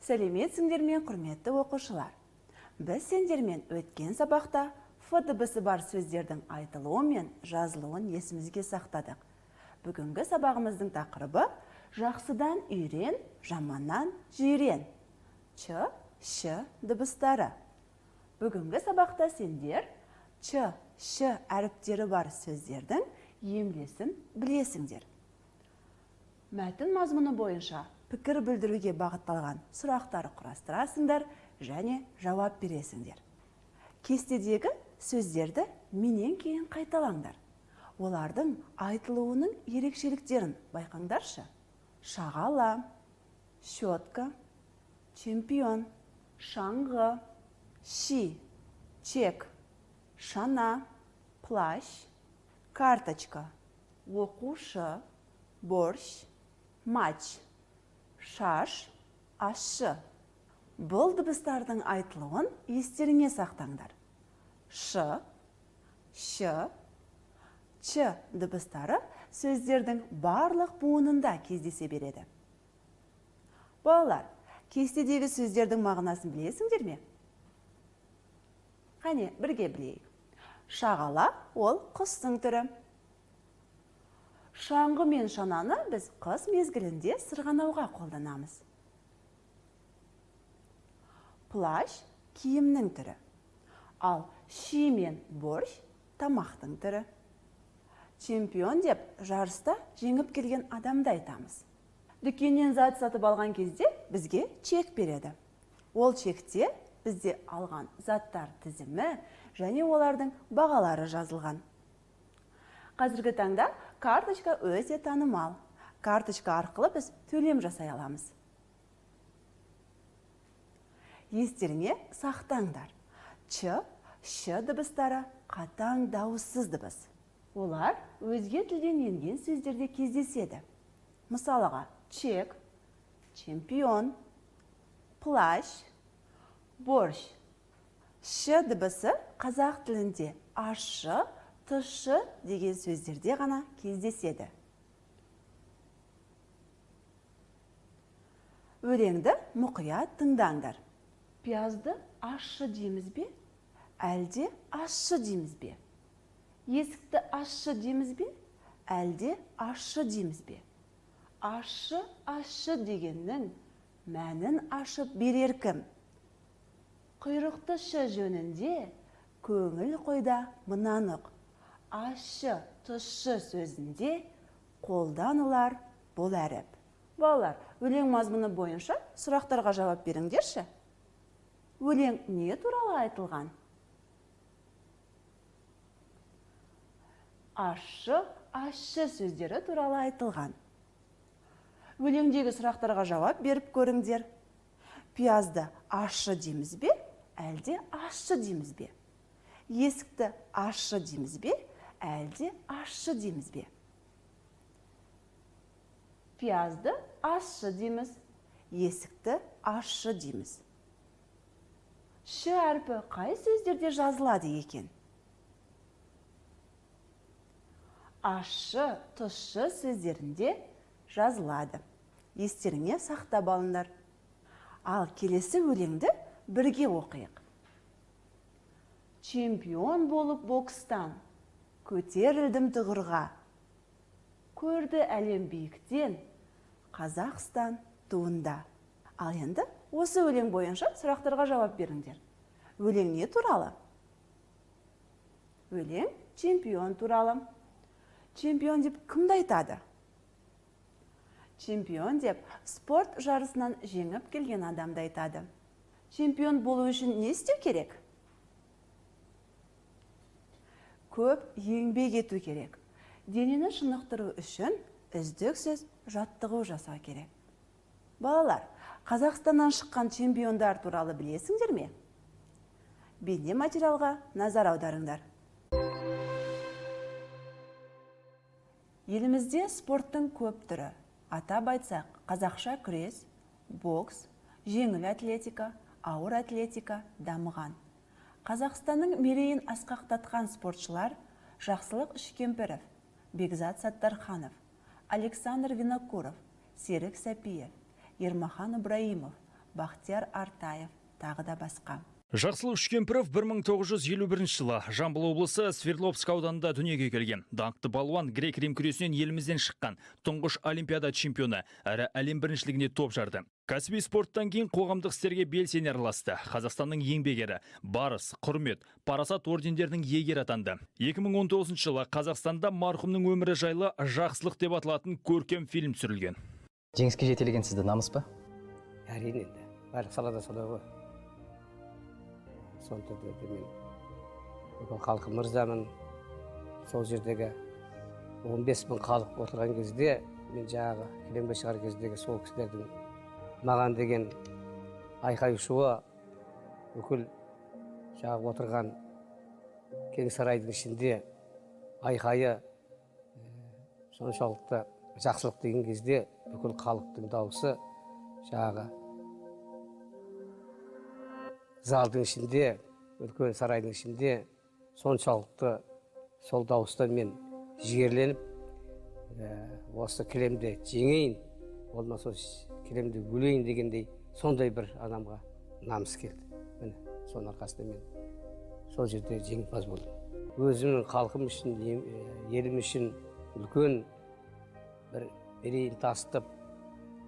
Сәлеметсіңдер ме, құрметті оқушылар! Біз сендермен өткен сабақта ф дыбысы бар сөздердің айтылуы мен жазылуын есімізге сақтадық. Бүгінгі сабағымыздың тақырыбы жақсыдан үйрен, жаманнан жирен. Ч, щ дыбыстары. Бүгінгі сабақта сендер ч, щ әріптері бар сөздердің емлесін білесіңдер. Мәтін мазмұны бойынша пікір білдіруге бағытталған сұрақтар құрастырасыңдар және жауап бересіңдер. Кестедегі сөздерді менен кейін қайталаңдар. Олардың айтылуының ерекшеліктерін байқаңдаршы. Шағала, щетка, чемпион, шаңғы, ши, чек, шана, плащ, карточка, оқушы, борщ, матч, шаш, ащы. Бұл дыбыстардың айтылуын естеріңе сақтаңдар. Ш, щ, ч дыбыстары сөздердің барлық буынында кездесе береді. Балалар, кестедегі сөздердің мағынасын білесіңдер ме? Қане, бірге білейік. Шағала ол құстың түрі. Шаңғы мен шананы біз қыс мезгілінде сырғанауға қолданамыз. Плащ киімнің түрі. Ал ши мен борщ тамақтың түрі. Чемпион деп жарыста жеңіп келген адамды айтамыз. Дүкеннен зат сатып алған кезде бізге чек береді. Ол чекте бізде алған заттар тізімі және олардың бағалары жазылған. Қазіргі таңда карточка өте танымал. Карточка арқылы біз төлем жасай аламыз. Естеріңе сақтаңдар. Ч, щ дыбыстары қатаң дауыссыз дыбыс. Олар өзге тілден енген сөздерде кездеседі. Мысалыға, чек, чемпион, плащ, борщ. Щ дыбысы қазақ тілінде ащы, тұщы деген сөздерде ғана кездеседі. Өлеңді мұқият тыңдаңдар. Пиязды ащы дейміз бе, әлде ащы дейміз бе? Есікті ащы дейміз бе, әлде ащы дейміз бе? Ащы, ащы дегеннің мәнін ашып берер кім? Құйрықты шы жөнінде көңіл қойда мынаны ұқ. Ащы, тұщы сөзінде қолданылар бұл әріп. Балалар, өлең мазмұны бойынша сұрақтарға жауап беріңдерші. Өлең не туралы айтылған? Ащы, ащы сөздері туралы айтылған. Өлеңдегі сұрақтарға жауап беріп көріңдер. Пиязды ащы дейміз бе, әлде ащы дейміз бе? Есікті ащы дейміз бе, әлде ащы дейміз бе? Пиязды ащы дейміз, есікті ащы дейміз. Ш әрпі қай сөздерде жазылады екен? Ащы, тұщы сөздерінде жазылады. Естеріңе сақтап алыңдар. Ал келесі өлеңді бірге оқиық. Чемпион болып бокстан, көтерілдім тұғырға. Көрді әлем биіктен, Қазақстан туында. Ал енді осы өлең бойынша сұрақтарға жауап беріңдер. Өлең не туралы? Өлең чемпион туралы. Чемпион деп кімді айтады? Чемпион деп спорт жарысынан жеңіп келген адамды айтады. Чемпион болу үшін не істеу керек? Көп еңбек ету керек. Денені шынықтыру үшін үздіксіз жаттығу жасау керек. Балалар, Қазақстаннан шыққан чемпиондар туралы білесіңдер ме? Бейне материалға назар аударыңдар. Елімізде спорттың көп түрі. Атап айтсақ, қазақша күрес, бокс, жеңіл атлетика, ауыр атлетика дамыған. Қазақстанның мерейін асқақтатқан спортшылар Жақсылық Үшкемпіров, Бекзат Саттарханов, Александр Винокуров, Серік Сәпиев, Ермахан Ыбырайымов, Бақтияр Артаев, тағы да басқа. Жақсылық Үшкемпіров 1951 жылы Жамбыл облысы Свердловск ауданында дүниеге келген. Даңқты балуан грек-рим күресінен елімізден шыққан тұңғыш олимпиада чемпионы, әрі әлем біріншілігіне топ жарды. Кәсіби спорттан кейін қоғамдық істерге белсене араласты. Қазақстанның еңбек ері, Барыс, Құрмет, Парасат ордендерінің иегері атанды. 2019 жылы Қазақстанда марқұмның өмірі жайлы Жақсылық деп аталатын көркем фильм түсірілген. Жеңіске жетелеген сізді намыс па? Әрине, енді барлық салада солай ғой. Сондықтан да мен бүкіл халқым ырзамын. Сол жердегі 15 мың халық отырған кезде, мен жаңағы кілемге шығар кездегі сол кісілердің маған деген айқай шуы, бүкіл жаңағы отырған кең сарайдың ішінде айқайы соншалықты, Жақсылық деген кезде бүкіл халықтың дауысы жаңағы залдың ішінде, үлкен сарайдың ішінде соншалықты, сол дауыстан мен жігерленіп, осы кілемді жеңейін, болмаса осы кілемді өлейін дегендей сондай бір адамға намыс келді. Міне, соның арқасында мен сол жерде жеңімпаз болдым. Өзімнің халқым үшін, елім үшін үлкен бір мерейін тасытып,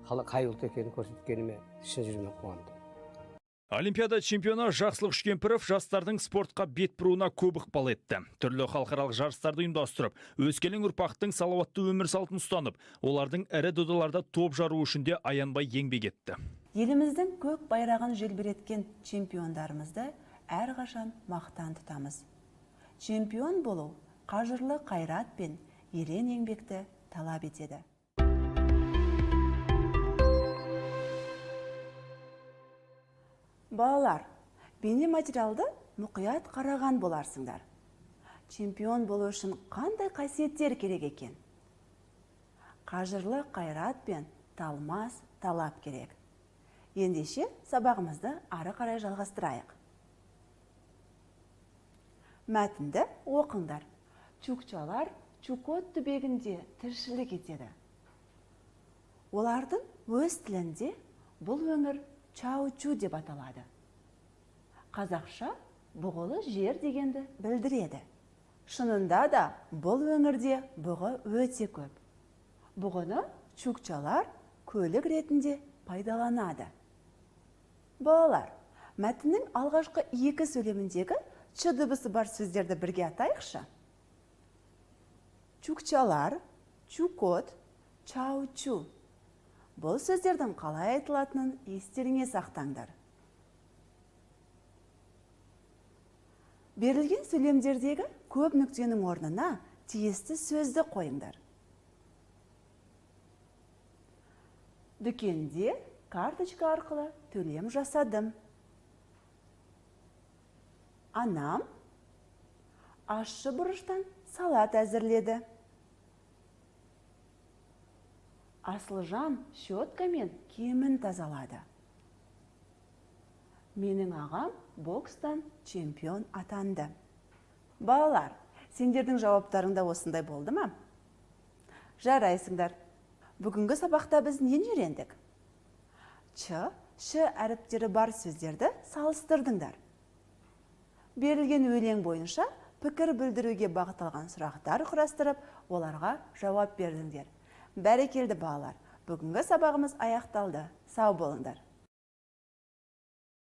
қай ұлт екенін көрсеткеніме шын жүрегімнен қуандым. Олимпиада чемпионы Жақсылық Үшкемпіров жастардың спортқа бет бұруына көп ықпал етті. Түрлі халықаралық жарыстарды ұйымдастырып, өскелең ұрпақтың салауатты өмір салтын ұстанып, олардың ірі додаларда топ жаруы үшін де аянбай еңбек етті. Еліміздің көк байрағын желбіреткен чемпиондарымызды әрқашан мақтан тұтамыз. Чемпион болу қажырлы қайрат пен ерен еңбекті талап етеді. Балалар, бейнематериалды мұқият қараған боларсыңдар. Чемпион болу үшін қандай қасиеттер керек екен? Қажырлы қайрат пен талмас талап керек. Ендеше сабағымызды ары қарай жалғастырайық. Мәтінді оқыңдар. Чукчалар Чукот түбегінде тіршілік етеді. Олардың өз тілінде бұл өңір Чаучу деп аталады. Қазақша бұғылы жер дегенді білдіреді. Шынында да бұл өңірде бұғы өте көп. Бұғыны чукчалар көлік ретінде пайдаланады. Балалар, мәтіннің алғашқы екі сөйлеміндегі ч дыбысы бар сөздерді бірге атайықшы. Чукчалар, Чукот, Чаучу. Бұл сөздердің қалай айтылатынын естеріңе сақтаңдар. Берілген сөйлемдердегі көп нүктенің орнына тиісті сөзді қойыңдар. Дүкенде карточка арқылы төлем жасадым. Анам ащы бұрыштан салат әзірледі. Асылжан щеткамен киімін тазалады. Менің ағам бокстан чемпион атанды. Балалар, сендердің жауаптарың да осындай болды ма? Жарайсыңдар. Бүгінгі сабақта біз нені үйрендік? Ч, Ш әріптері бар сөздерді салыстырдыңдар. Берілген өлең бойынша пікір білдіруге бағытталған сұрақтар құрастырып, оларға жауап бердіңдер. Бәрекелді, балалар. Бүгінгі сабағымыз аяқталды. Сау болыңдар.